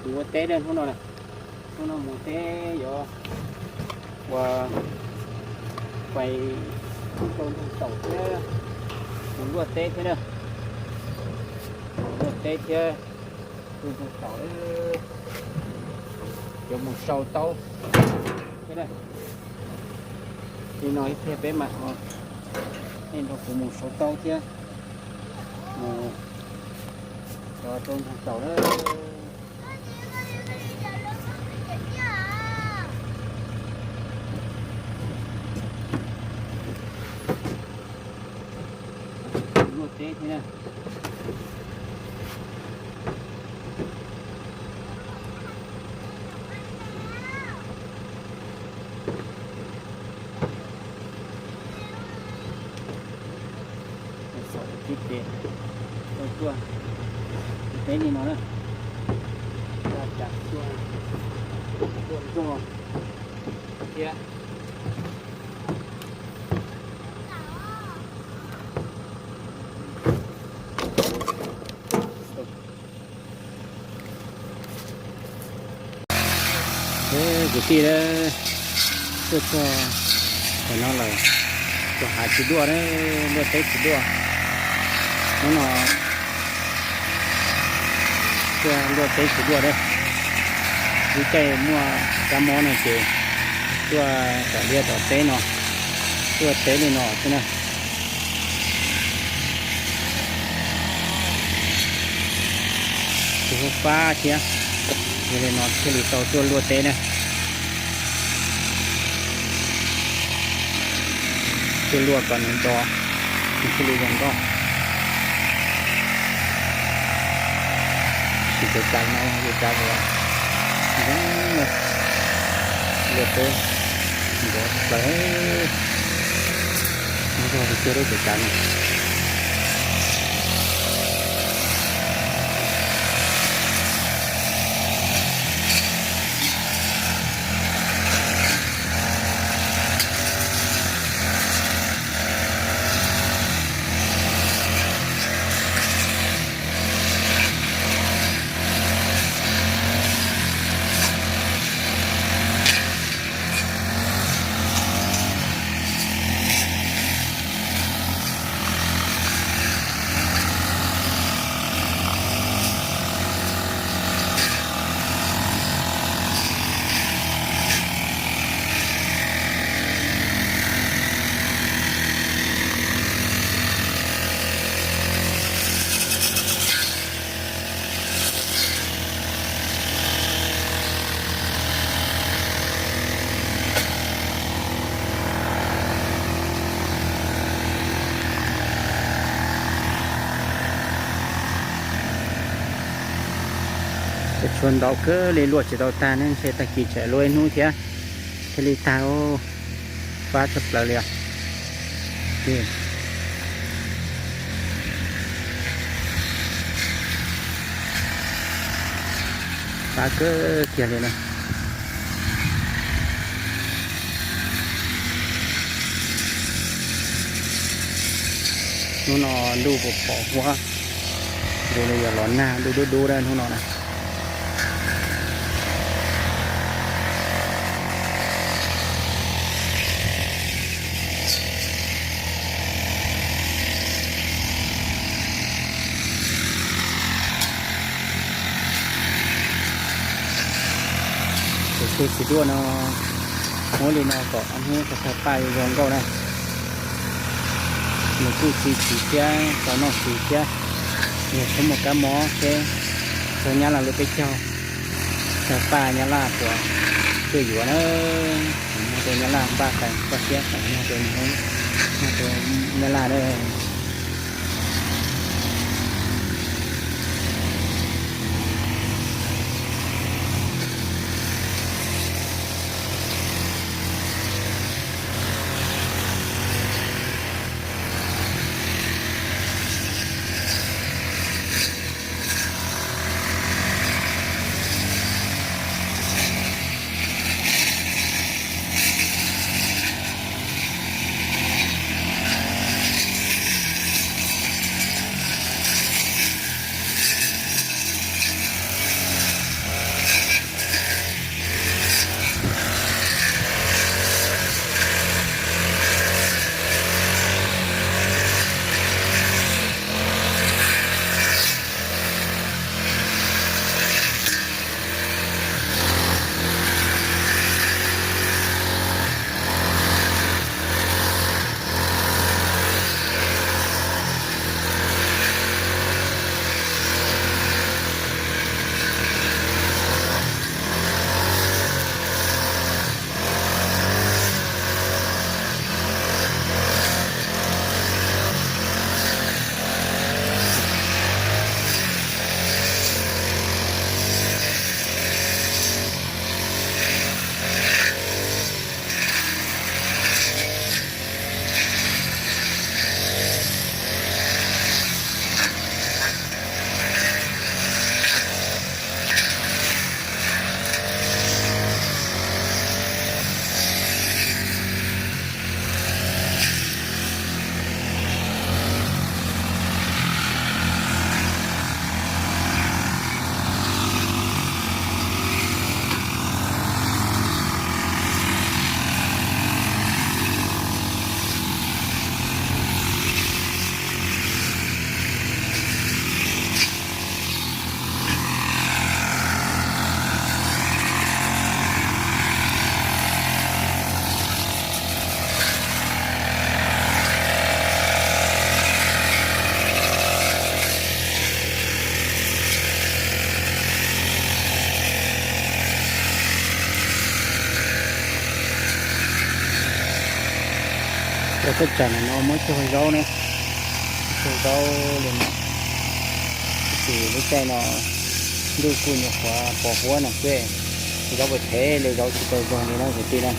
Mus ua teb na hnub no, hnub no mus teb yuav ua, pais rau ntug taum thiab, mus luaj teb thiab na, mus luaj teb thiab, rau ntug taum, yuav mus sau taub thiab na. Li no ib pliag peb mam, nej nrog kuv mus sau taub thiab, mus rau ntug taum na. Luaj teb thiab na. Xaum ib ces tuaj, tuaj teb li no na, tuaj, tuaj nrog thiab. Kwv tij, tuaj txog ntawm no lawm, tuaj hav tsis duaj, luaj teb tsis duaj. Hnub no tuaj luaj teb tsis duaj thiab. Lub caij muaj kab mob no ces tuaj tom liaj tom teb no, tuaj teb li no xwb na. Kuv fab thiab, yog li no thiaj li tau tuaj luaj teb na. Tuaj luaj kom nws nto, nws thiaj li zoo nkauj. Tsis cov cav no, cov cav uas zoo na, luaj teb nrov plaws, nrog tiag tiag cov cav no. Tsuas ntau kawg li, luaj tsis tau tag ne, ntshe tag kis tseem luaj ib hnub thiab thiaj li tag. Fab tshaj plaws li os. Fab kawg kiag li na. Hnub no ntuj puas pom huab, zoo li yog los nag, ntuj dub dub hnub no na. Tus tsheb tsis duaj no, muab li no kom ob hnub tag paj zoo nkauj na. Nws kuj txi txiv thiab, tau noj txiv thiab. Yog tsis muaj kab mob thiab, txog Nyab Laj lub teb chaws, tag paj Nyab Laj puas tuaj yuav na. Muaj rau Nyab Laj npaj feem koj siab feem, muaj rau Hmoob, muaj rau Nyab Laj na. Ua teb tsam no muab cog zaub na, cog zaub li no. Tab sis lub caij no ntuj kuj nyuam qhuav pos huab no xwb, zaub pes phem li, zaub tsis tau zoo li na kwv tij na.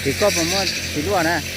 Tim koj puas muaj txiv luaj na?